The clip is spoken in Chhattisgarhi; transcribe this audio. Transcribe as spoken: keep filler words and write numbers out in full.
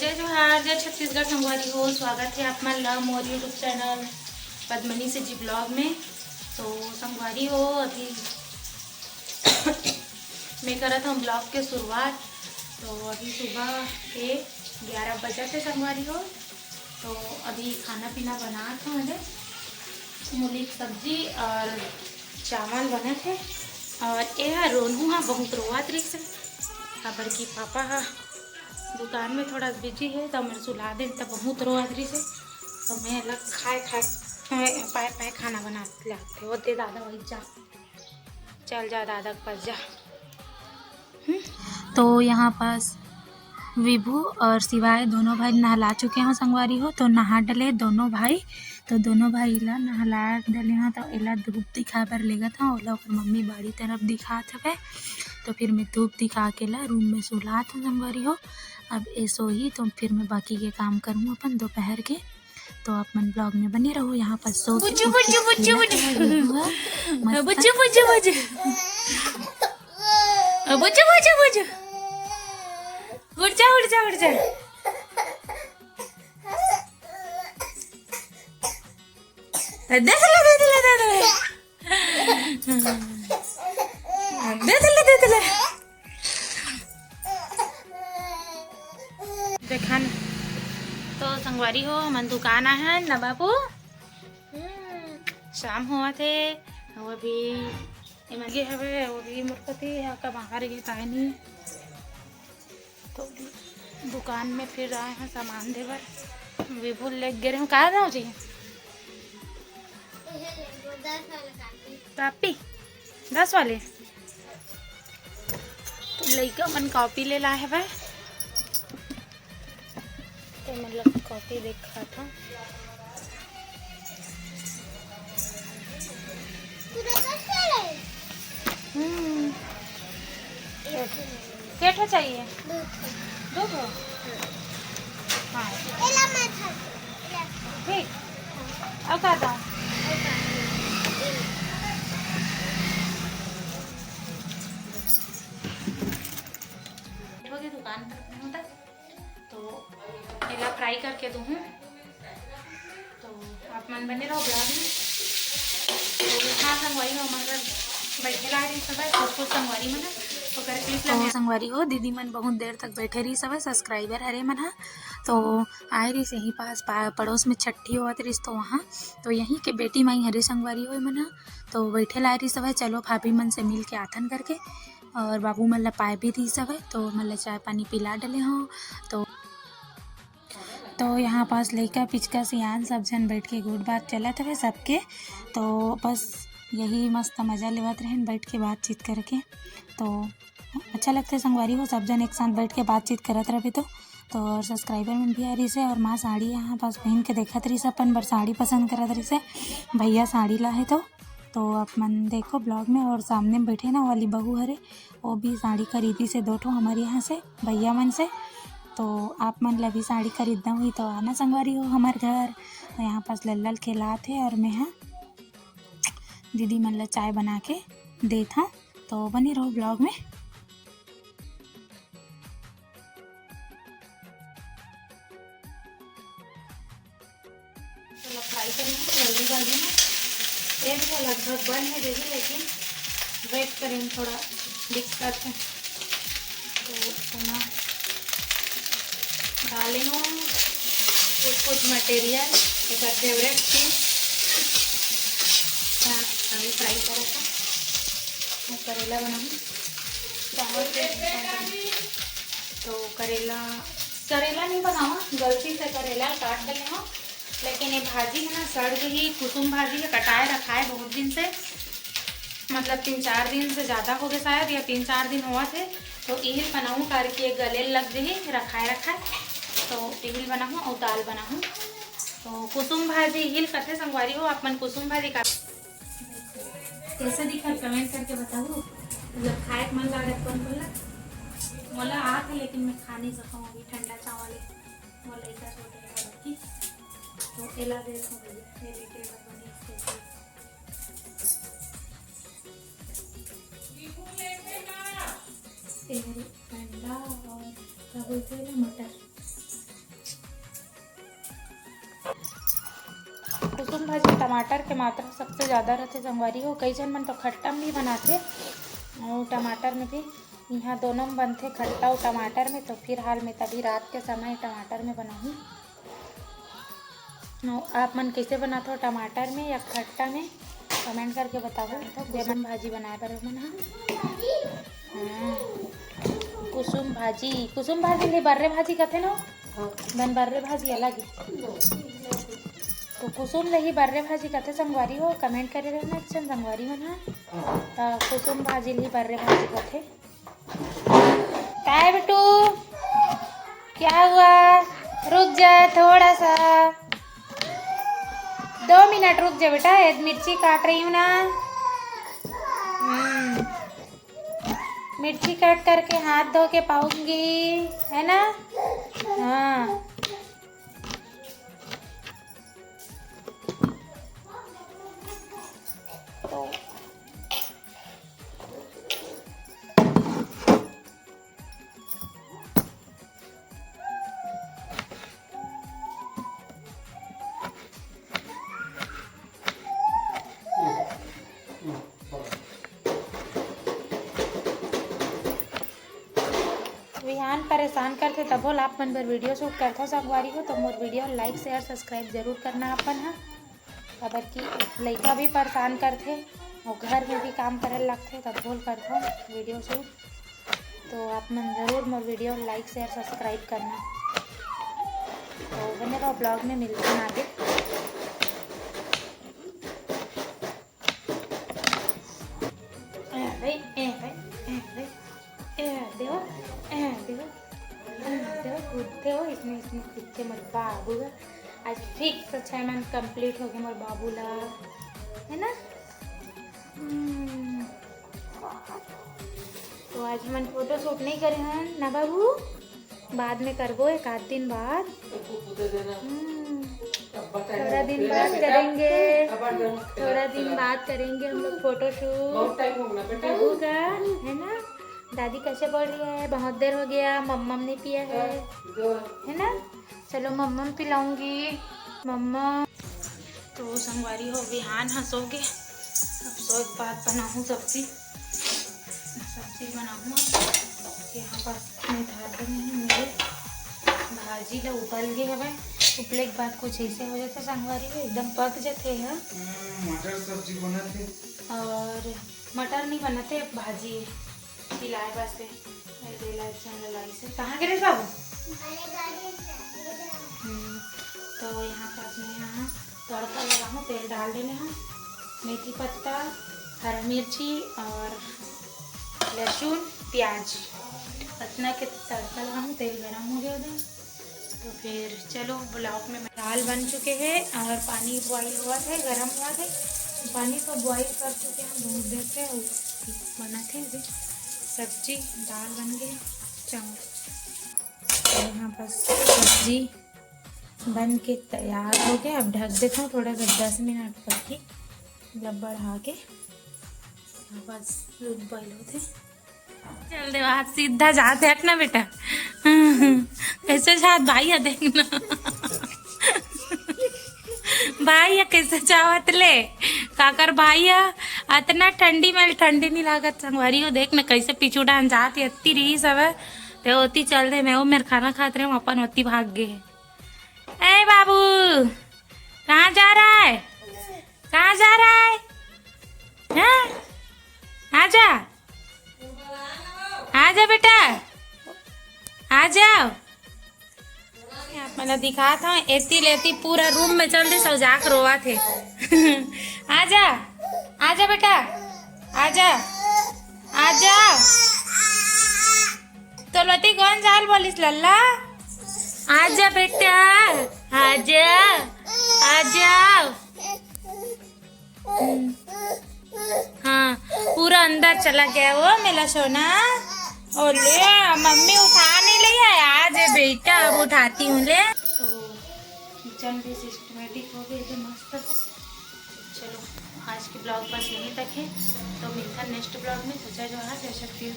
जय जोहार, जय छत्तीसगढ़ संगवारी हो। स्वागत है आप मन ला मोर YouTube चैनल पद्मनी से जी ब्लॉग में। तो संगवारी हो, अभी मैं करत हूँ ब्लॉग के शुरुआत। तो अभी सुबह के ग्यारह बजे थे संगवारी हो। तो अभी खाना पीना बनात हूँ, मूली के सब्जी और चावल बनत हे। और ये रोनू हा बहुत रोवत रहिस हे, काबर कि पापा हा दुकान में थोड़ा बिजी हे, तो मैं सुला देन, तो बहुत रोवत रहिस हे। तो मैं अलग खाए खाए, पाए पाए खाना बना के लाते। वो दे दादा, वही जा, चल जा दादा के पास जा। तो यहाँ पास विभू और शिवाय दोनों भाई नहला चुके हैं संगवारी हो। तो नहा डले दोनों भाई। तो दोनों भाई ला नहला डले हैं, तो एला धूप दिखाए बर लेगत हूँ। ओला ओकर मम्मी बाड़ी तरफ दिखात हवे। तो फिर मैं धूप दिखा के ला रूम में सुलात हूँ संगवारी हो। अब ए सोही, तो फिर मैं बाकी के काम करूँ अपन दोपहर के। तो आप मन ब्लॉग में बने रहो। यहाँ पर सो के बुज्जू, उठ के बुज्जू, बुज्जू, खेलत बुज्जू। हवे विभू ह, मस्त। बुज्जू, बुज्जू, बुज्जू। बुज्जू, बुज्जू, बुज्जू। उठ जा, उठ जा, उठ जा। दे दे ले, दे दे ले, दे दे ले। दे दे ले, दे दे ले। देखन तो संगवारी हो, हमन दुकान आए हन ना बाबू। हम्म, शाम होवत हे, वो भी एमन गे हवे, वो भी मोर कती या का बाहर गे ताय नहीं। तो दुकान में फिर आए हैं सामान दे बर। विभू ले गे रहे हूँ, कहाँ जाओ जी? कापी दस वाले। तो लइका मन कापी ले लाए हवे। तो मतलब कापी देखा था। हम्म। के ठो चाहिए? दो ठो। हाँ। ठीक। अब का दाम? दुकान पर होता। तो एला फ्राई करके दूहूँ। तो आप मन बने रहो ब्लॉग में। तो हाँ संगवारी हो, हमर घर बैठे ला रही सब, कुछ कुछ संगवारी मन ह। तो कर प्लीज तो संगवारी हो, दीदी मन बहुत देर तक बैठे रही सब, सब्सक्राइबर हरे मन ह। तो आए रही यहीं पास पा-, पड़ोस में छट्ठी होवत रही, तो वहाँ तो यहीं के बेटी माई हरे संगवारी हो मन ह। तो बैठे ला रही सब, चलो भाभी मन से मिल के आथन करके। और बाबू मन ला पाए भी रही सब, तो मन ला चाय पानी पिला डले हो। तो तो यहाँ पास लइका पिचका सियान सब झन बैठ के गुट बात चलत हवे सबके। तो बस यही मस्त मजा लेवत रहन बैठ के बातचीत करके। तो अच्छा लगथे संगवारी हो, सब झन एक साथ बैठ के बातचीत करत रहबे तो। तो और सब्सक्राइबर मन भी आ रही से और माँ साड़ी यहाँ पास पहन के देखत रही से, अपन बर साड़ी पसंद करत रही से। भैया साड़ी ला है तो तो आप मन देखो ब्लॉग में। और सामने में बैठे ना वाली बहू हरे, वो भी साड़ी खरीदी से दो ठो हमारे यहाँ से भैया मन से। तो आप मन ला भी साड़ी खरीदना हुई तो आना संगवारी हो हमारे घर। तो यहाँ पास लल्लल खेलात है और मैं हाँ दीदी मन ला चाय बना के देत हाँ। तो बने रहो ब्लॉग में। चलो फ्राई करेंगे जल्दी जल्दी में। ये भी लगभग बन है दीदी, लेकिन वेट करेंगे थोड़ा, दिक्कत है। तो इतना डाले हूँ कुछ कुछ मटेरियल, एक फेवरेट चीज। हाँ, अभी फ्राई करा था, मैं करेला बनाऊँ। चावल के तो करेला, करेला नहीं बनावा, गलती से करेला काट डले हो। लेकिन ये भाजी है ना, सड़ गई, कुसुम भाजी है, कटाए रखाए बहुत दिन से, मतलब तीन चार दिन से ज़्यादा हो गए शायद, या तीन चार दिन हुआ थे। तो इहिल बनाऊँ करके गले लग गई, रखाए रखाए। तो इहिल बनाऊँ और दाल बनाऊँ। तो कुसुम भाजी इहिल कथे संगवारी हो, आप मन कुसुम भाजी का कैसे दिखत कमेंट करके बताओ। मतलब खाए के मन लागे कौन बोला, मोला आत है लेकिन मैं खा नहीं सकूँ, अभी ठंडा चावल है, वो लइका छोटे है बड़ा की। तो एला दे दो भैया, ये लेके बनी इसके लिए। ये अंडा और क्या बोलते हैं मटर। कुसुम भाजी टमाटर के मात्रा सबसे ज़्यादा रथे संगवारी हो। कई झन मन तो खट्टा में भी बनाथे अउ टमाटर में भी। इहाँ दोनों में बनथे, खट्टा अउ टमाटर में। तो फिलहाल में तभी रात के समय टमाटर में बनाहूँ। अउ आप मन कइसे बनाथो, टमाटर में या खट्टा में, कमेंट करके बताओ। तो कुसुम भाजी बनाए बर हमन ह, हाँ, कुसुम भाजी, कुसुम भाजी ले बर्रे भाजी कथे ना, बन बर्रे भाजी अलग हे। तो कुसुम ले ही बर्रे भाजी कथे संगवारी हो, कमेंट करे रहना अच्छा संगवारी मन ह। तो कुसुम भाजी ले ही बर्रे भाजी कथे। काय बेटू, क्या हुआ? रुक जा थोड़ा सा, दो मिनट रुक जा बेटा, ये मिर्ची काट रही हूँ ना। हम्म, मिर्ची कट करके हाथ धो के पाऊंगी, है ना? हाँ। तो विहान परेशान करथे, तभो ल आप मन बर वीडियो शूट करथव संगवारी हो। तो मोर वीडियो like, share, subscribe जरूर करना अपन ह, काबर कि लइका भी परेशान करथे अउ घर में भी काम करे ल लगथे, तभो ल करथव वीडियो शूट। तो आप मन जरूर मोर वीडियो like, share, subscribe करना। तो बने रहो, ब्लॉग में मिलते हैं आगे। ए भाई, ए भाई, ए भाई, ए देवा, ए देवा, ए देवा, कूदते हो, इसमें, इसमें कूदते मत बाबू का। आज fix छह month complete हो गए मोर बाबू ला, है ना? हम्म। तो आज हमन फोटो शूट नहीं करे हन ना बाबू, बाद में करबो एक आध दिन बाद। हम्म। थोड़ा दिन बाद करेंगे, थोड़ा दिन बाद करेंगे हम लोग फोटो शूट। बाबू का, है ना? दादी कैसे बोल रही है, बहुत देर हो गया, मम्मम नहीं पिया है, है ना? चलो मम्मम पिलाऊंगी, मम्मा। तो संगवारी हो, विहान ह सो गे। अब सोए के बाद बनाहूँ सब्जी, सब्जी बनाहूँ। यहाँ पर मैं धर देने हैं मेरे भाजी ला उबल गे हवय। उबले के बाद कुछ ऐसे हो जाथे संगवारी हो, एकदम पक जाथे ह। हम्म, मटर सब्जी बनत हे। और मटर नहीं बनत हे, भाजी हे। पिलाए वास्ते मेरे बेला एक झन ला लाइस हे। कहाँ गे रे बाबू? हम्म, तो यहाँ पास में यहाँ तड़का लगाहूँ, तेल डाल देने हूँ, मेथी पत्ता, हरा मिर्ची और लहसुन, प्याज, अतना के तड़का लगाहूँ। तेल गरम हो गया उधर, तो फिर चलो ब्लॉग में। दाल बन चुके हैं और पानी बॉईल हुआ है, गरम हुआ है। पानी को बॉईल कर चुके हैं बहुत देर से। और बना थे अभी सब्जी, दाल बन गए, चावल। और यहाँ पर सब्जी बन के तैयार हो गया। अब ढक देता हूँ थोड़ा सा, दस मिनट तक ही, मतलब बढ़ा के। यहाँ बस दूध बॉईल होते। चल देवा, आज सीधा जात हट ना बेटा। कैसे जात भाई है, देखना। भाई है कैसे जावत ले, काकर भाई है। अतना ठंडी में ठंडी नहीं लागत संगवारी हो। देख ना कैसे पीछू डान जात है, अत्ती रही सब। ते ओती चल दे, मैं वो मेरे खाना खात रहे हूँ, अपन ओती भाग गए। ए बाबू, कहाँ जा रहा है? कहाँ जा रहा है? हाँ? आजा, आजा बेटा, आ जाओ। आप मन ला दिखात हव, एती ले एती पूरा रूम में चल दे, सौजाक रोवत हे। आजा, आजा बेटा, आजा, आजा। तो लोती कौन जाल बोलिस लल्ला? आजा बेटा, आजा, आजा। हाँ, पूरा अंदर चला गया वो मेरा सोना। ओ ले, मम्मी उठा नहीं रही है। आज बेटा, अब उठाती हूँ ले। तो किचन भी सिस्टमेटिक हो गई है मस्त। चलो, आज की ब्लॉग बस यहीं तक है। तो मिलता नेक्स्ट ब्लॉग में। सोचा जो है जैसे फील